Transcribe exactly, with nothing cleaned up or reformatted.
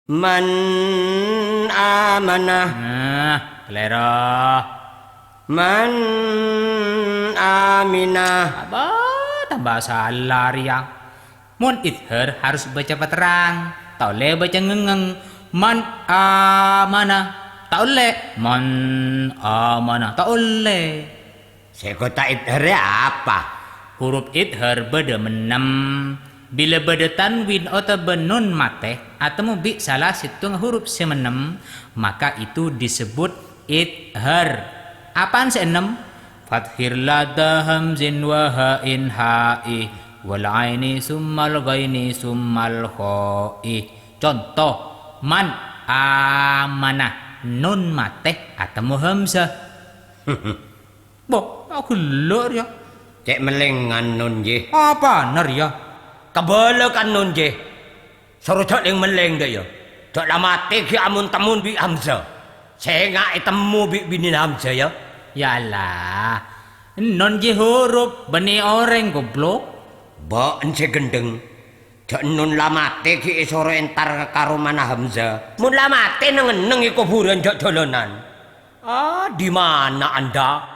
Man amana. Nah, kalèro. Man amina. Apa tambah sala rèya? Mon idhar harus baca paterrang, ta' ollè baca ngèngèng. Man amana. Ta' ollè. Man amana. Ta' ollè. Sè kodhu ta' idharè apa? Huruf idhar bâdâ mennem. Bilâ bâdâ tanwin otabâ nun matè atemmo bi' sala sèttonga huruf sè mennem, maka itu disebut idhar. Apaan sè ennem? Fathir lada hamzin wa ha'in ha'i wal aini summal ghaini summal kho'i. Conto, man amana, nun matè atemmo hamzah. Bo, aghellâ' rèya. Cè' mellengngan, Nun, jhi. Apana rèya? Kabâlâ kan, Nun, jhi. Soro jhâ' lèng-mellèng, dâ' iyâ. Jhâ' la matè ghi' amon-temmon bi' Hamzah. Sènga' ètemmo bi' binèna Hamzah, yâ. Ya Allah. Nun jhi huruf, bânnè orèng, goblok. Bâ'en sè ghendheng. Jhâ' Nun la matè ghi' èsoro entar ka romana Hamzah. Mon la matè neng-enneng è kobhurân jhâ' jhâlânan. Ah, dimana Anda?